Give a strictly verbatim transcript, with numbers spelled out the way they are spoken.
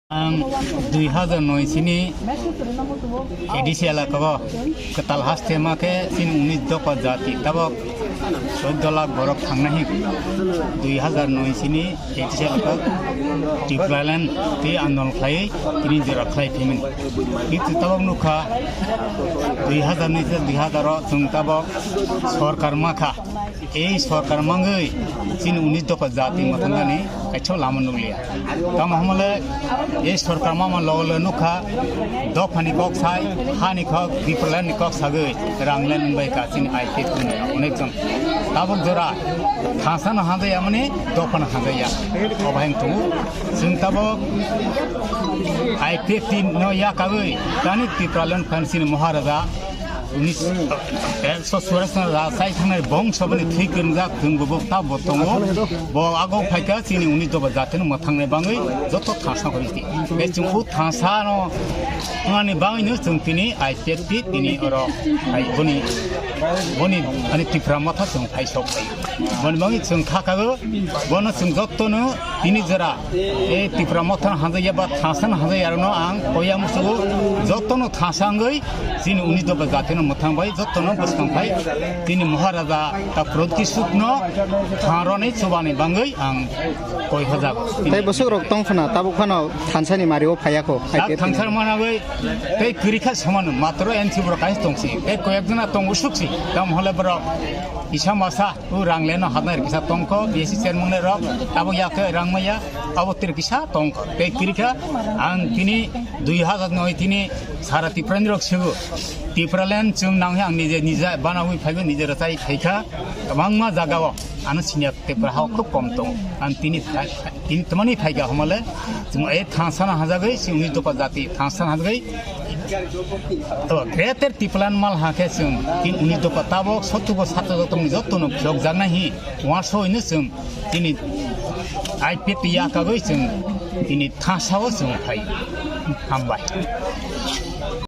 Ang dui hazar noi sini A D C elaka o kwtal haste ma khe chini unis dopha jati tabok soddo lakh borok thangna hi dui hazar noi sini A D C elaka Tipraland tei andolon khlai tini jora khlai phaimani. Bithi tabok nukha dui hazar noi se dui hazar o chwng tabok sorkar ma kha. Ei sorkar mangwi chini unis dopha jati mwthangani kaisa lama nukliya. Tamo hwnmale ei sorkar mama logo logo nukha dophani kok sai, hani kok, Tipralandni kok sagwi rang len wngbai ka chini I P F T ni onek jon. Tabuk jora thangsano hanjaya mani dophano hanjaya. Obo hai tongo. Chwng tabuk I P F T no yakagwi tani Tipraland phan chini Maharaja unis, ekso churasna ra sai thangnai bongso bini thwi kwrwngjak chwng bo ta bo tongo. Bo ago phaikha chini unis dopha jatino mwthangnai bangwi joto thangsa kori ti. Be chwng u thangsa no ani bangwi no chwng tini I P F T tini oro hai boni, boni ani Tipra Motha chwng phai sok phai. Boni bangwi chwng kha kago, bono chwng jotono tini jora, e Tipra Motha hanjaya ba thangsa hanjaya rokno ang koya musugo jotono thangsa wngwi chini unis dopha jatino mwthang bai jotono bwskang phai tini Maharaja ta Pradyut Kishore no thangroni chubani bangwi ang koi hojak. Tei bwswk rok tong khna tabuk phano thansani mario phaiya kho. Dak thangsar managwi tei kwrwi kha soman matro N C borok kaisa tongsi. Tei koyek jona tong usuk si. Tam hole borok isa masa u rang leno hadna kisa tongkho, B S C chairman rok tabuk ya khe rang maya, abo tir kisa tongkho. Tei kwrwi kha ang tini dui hazar noi tini sara Tiprani rok sibu. Tipraland chwng nangwi ang nije, nije banawi phaibo, nije rachai phaikha. Kwbangma jagao ano senior Tipra hao khub kom tongo. Ang tini, tini tamani phaikha homole, chwng e thangsana hajagwi, chwng unis dopha jati thangsana hajagwi. To, Greater Tipraland mal hakhe chwng tin unis dopha tabok sotto bo sato tongni jotono phiyokjaknai hi, uansoi no chwng tini I P F T yakagwi chwng tini thangsao chwng phai. Hambai.